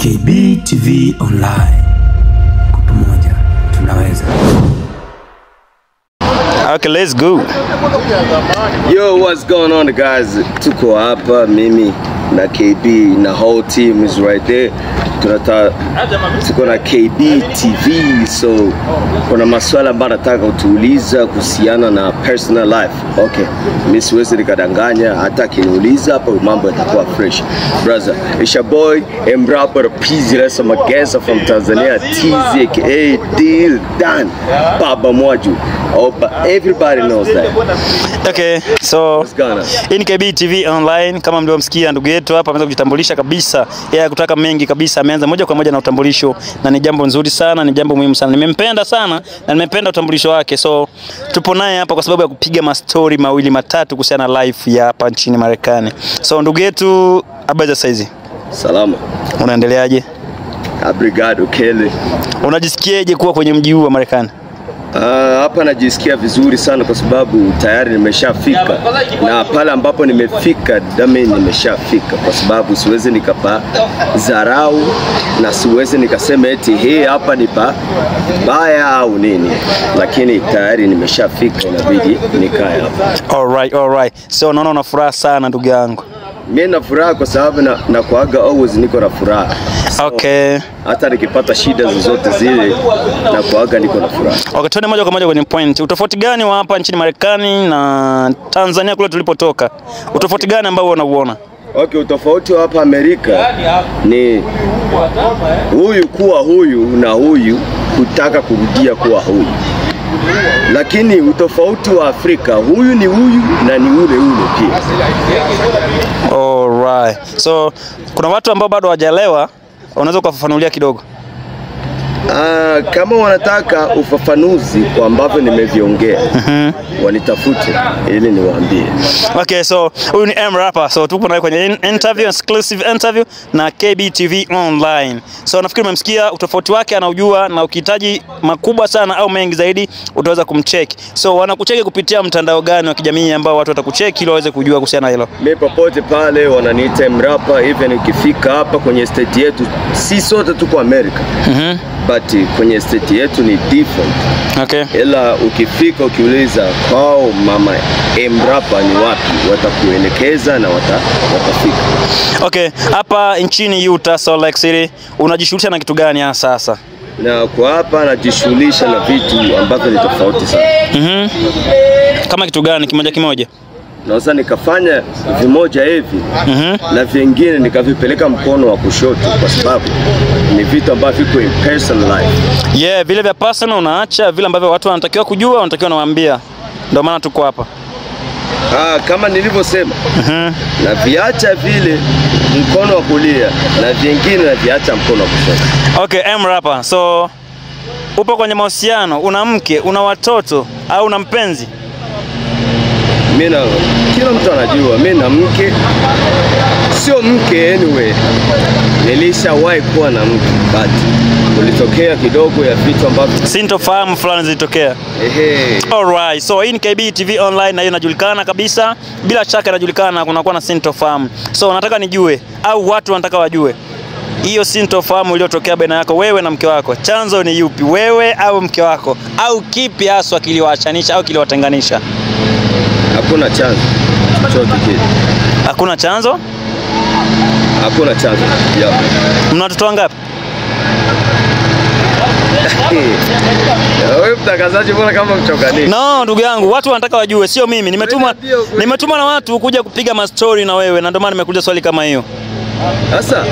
KB TV Online. Kwa pamoja tunaweza. Okay, let's go. Yo, what's going on, guys? Tuko hapa mimi na KB na whole team is right there. Tuko na KB TV, so kuna maswala ambayo nataka utuuliza kuhusiana na personal life. Okay, mimi siwezi nikadanganya, hata kiniuliza hapo mambo yatakuwa fresh. Brother, it's your boy M Rapper PZ Resa Magesa from Tanzania, TZ aka Deal Dan Baba Mwaju. Oh, but everybody knows that. Okay, so hii ni KB TV Online. Kama mliomsikia ndugu yetu hapa ameanza kujitambulisha kabisa. Yeye kutaka mengi kabisa, ameanza moja kwa moja na utambulisho, na ni jambo nzuri sana, ni jambo muhimu sana. Nimempenda sana na nimependa utambulisho wake. So tupo naye hapa kwa sababu ya kupiga mastori mawili matatu kuhusiana na life ya hapa nchini Marekani. So ndugu yetu, habari za saizi? Salama. Unaendeleaje? Obrigado Kelly. Unajisikiaje kuwa kwenye mji huu wa Marekani? Hapa najisikia vizuri sana kwa sababu tayari nimeshafika, na pale ambapo nimefika dami nimeshafika, kwa sababu siwezi nikapa dharau na siwezi nikasema eti hii hapa ni baya au nini, lakini tayari nimeshafika, inabidi nikae hapa. Alright, alright. So naona una furaha sana ndugu yangu. Mimi na furaha kwa sababu na kuaga always niko na furaha. So, okay. Hata nikipata shida zozote zile na kuaga niko na furaha. Okay, tuende moja kwa moja kwenye point. Utofauti gani wa hapa nchini Marekani na Tanzania kule tulipotoka? Utofauti gani ambao unauona? Okay, utofauti wa hapa Amerika ni huyu kuwa huyu na huyu kutaka kurudia kuwa huyu. Lakini utofauti wa Afrika, huyu ni huyu na ni ule ule pia. Alright. So kuna watu ambao bado hawajaelewa, unaweza kufafanulia kidogo? Kama wanataka ufafanuzi kwa ambavyo nimeviongea, wanitafute ili niwaambie. Okay, so huyu ni M Rapper. So tupo naye kwenye interview, exclusive interview na KB TV Online. So nafikiri umemsikia utofauti wake, anaujua, na ukihitaji makubwa sana au mengi zaidi utaweza kumcheki. So wanakucheki kupitia mtandao gani wa kijamii ambao watu watakucheki ili waweze kujua kuhusiana hilo? Mimi popote pale wananiita M Rapper, even ukifika hapa kwenye state yetu, si sote tuko America. But kwenye state yetu ni different. Okay. Ila ukifika ukiuliza kwao mama M Rapper ni wapi, watakuelekeza na watafika. Okay, hapa nchini Utah, Salt Lake City, unajishughulisha na kitu gani hasa sasa? Na kwa hapa najishughulisha na vitu ambavyo ni tofauti sana. Kama kitu gani kimoja kimoja? Naweza nikafanya vimoja hivi na vingine nikavipeleka mkono wa kushoto, kwa sababu ni vitu ambavyo viko in personal life. Yeah, vile vya personal unaacha, vile ambavyo watu wanatakiwa kujua, wanatakiwa nawaambia. Ndio maana tuko hapa. Kama nilivyosema, na viacha vile mkono wa kulia na vingine na viacha mkono wa kushoto. Okay, M Rapper. So upo kwenye mahusiano, una mke, una watoto au una mpenzi? Mimi kila mtu anajua mimi na mke, sio mke anyway. Nilishawahi kuwa na mke, but kulitokea kidogo ya vitu ambavyo sintofahamu fulani zilitokea. Ehe. Alright, so hii ni KB TV Online na hiyo inajulikana kabisa. Bila shaka inajulikana kunakuwa na sintofahamu. So nataka nijue au watu wanataka wajue, hiyo sintofahamu iliyotokea baina yako wewe na mke wako, chanzo ni yupi, wewe au mke wako? Au kipi haswa kiliwaachanisha au kiliwatenganisha? Hakuna chanzo chochote kile. Hakuna chanzo? Hakuna chanzo. Yeah. Mna watoto wangapi? Wewe mtangazaji mbona kama mchonganishi? No, ndugu yangu, watu wanataka wajue, sio mimi. Nimetuma na watu kuja kupiga mastori na wewe, na ndio maana nimekuja swali kama hiyo. Sasa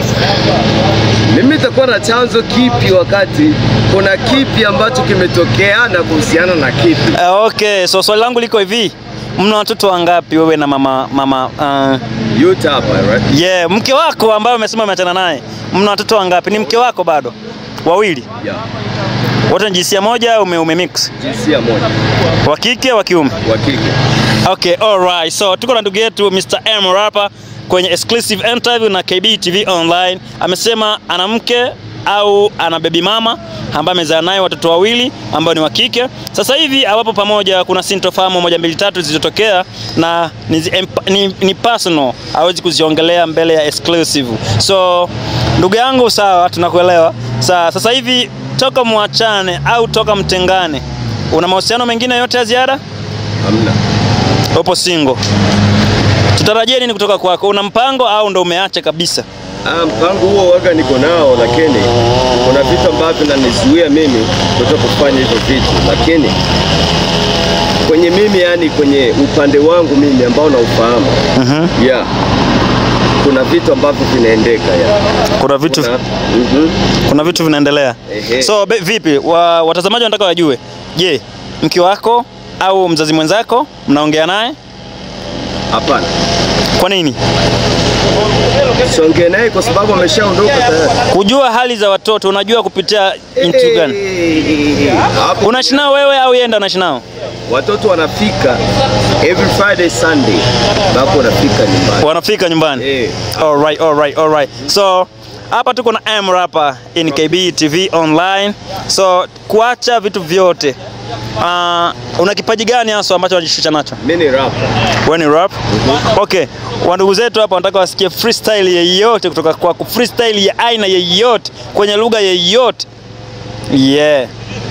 mimi nitakuwa na chanzo kipi wakati kuna kipi ambacho kimetokea na kuhusiana na kipi? Okay, so swali langu liko hivi. Mna watoto wangapi wewe na mama Utah hapa, right? Yeah, mke wako ambaye umesema umeachana naye. Mna watoto wangapi? Ni mke wako bado? Wawili? Yeah. Wote ni jinsia moja au umemix? Jinsia moja. Wa kike, wa kiume? Wa kike. Okay, alright. So tuko na ndugu yetu Mr. M Rapper kwenye exclusive interview na KB TV Online. Amesema ana mke au ana baby mama ambaye amezaa naye watoto wawili ambao ni wa kike. Sasa hivi hawapo pamoja, kuna sintofahamu 1 2 3 zilizotokea na ni personal, hawezi kuziongelea mbele ya exclusive. So ndugu yangu, sawa, tunakuelewa. Sasa hivi toka muachane au toka mtengane, una mahusiano mengine yote ya ziada? Hamna. Upo single. Tutarajie nini kutoka kwako? Una mpango au ndo umeacha kabisa? Mpango huo waga niko nao, lakini kuna vitu ambavyo vinanizuia mimi kutoka kufanya hivyo vitu. Lakini kwenye mimi, yani kwenye upande wangu mimi ambao naufahamu, yeah, kuna vitu ambavyo vinaendeka ya. Kuna vitu vinaendelea. So vipi watazamaji wanataka wajue, je, mke wako au mzazi mwenzako mnaongea naye? Hapana. Kwa nini? Siongee naye kwa sababu ameshaondoka tayari. Kujua hali za watoto unajua kupitia mtu gani? Unaishi nao wewe au yeye ndo anaishi nao? Watoto wanafika every Friday, Sunday. Bako wanafika nyumbani. Wanafika nyumbani. All right. So hapa tuko na M Rapper in KB TV Online. So kuacha vitu vyote, una kipaji gani hasa ambacho unajishusha nacho? Mimi ni rapper. Wewe ni rap? Okay. Wandugu zetu hapa wanataka wasikie freestyle yeyote kutoka kwako, freestyle ya aina yeyote, kwenye lugha yeyote. Yeah.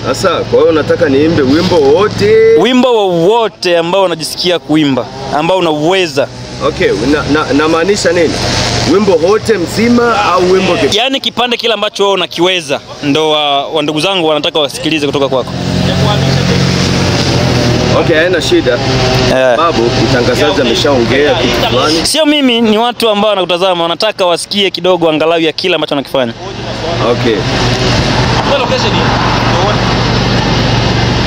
Sasa kwa hiyo unataka niimbe wimbo wote? Wimbo wowote ambao unajisikia kuimba, ambao unauweza. Okay, na maanisha nini? Wimbo wote mzima au wimbo kipi? Yaani kipande kile ambacho wewe unakiweza ndo wandugu zangu wanataka wasikilize kutoka kwako. Okay, haina shida. Babu, mtangazaji ameshaongea kitu fulani. Sio mimi, ni watu ambao wanakutazama wanataka wasikie kidogo angalau ya kile ambacho unakifanya. Okay.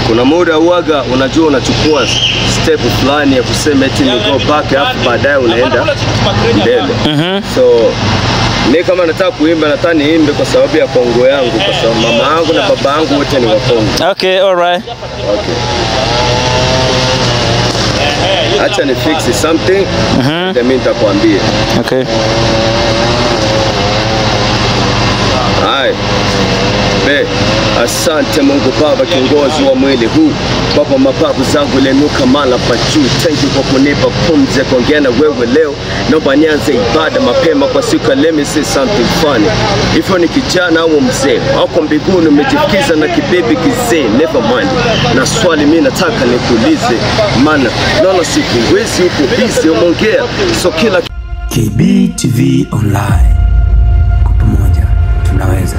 Kuna muda uaga unajua unachukua step fulani ya kusema eti ni go back, alafu baadaye unaenda mbele. So mimi kama nataka kuimba, nataka niimbe kwa sababu ya Kongo yangu, kwa sababu mama yangu na baba yangu wote ni wa Kongo. Okay, all right. Okay. Acha ni fix something, then mimi nitakwambia. Okay. Hai. Be, asante Mungu Baba, kiongozi wa mwili huu. Baba, mababu zangu lenuka mala pa juu. Thank you kwa kunipa pumzi ya kuongea na wewe leo. Naomba nianze ibada mapema kwa siku ya let me say something funny. If ni kijana au mzee, wako mbinguni umejifikiza na kibebi kizee, never mind. Na swali mimi nataka nikuulize, maana naona siku hizi upo busy umeongea, so kila KB TV Online, kwa pamoja tunaweza.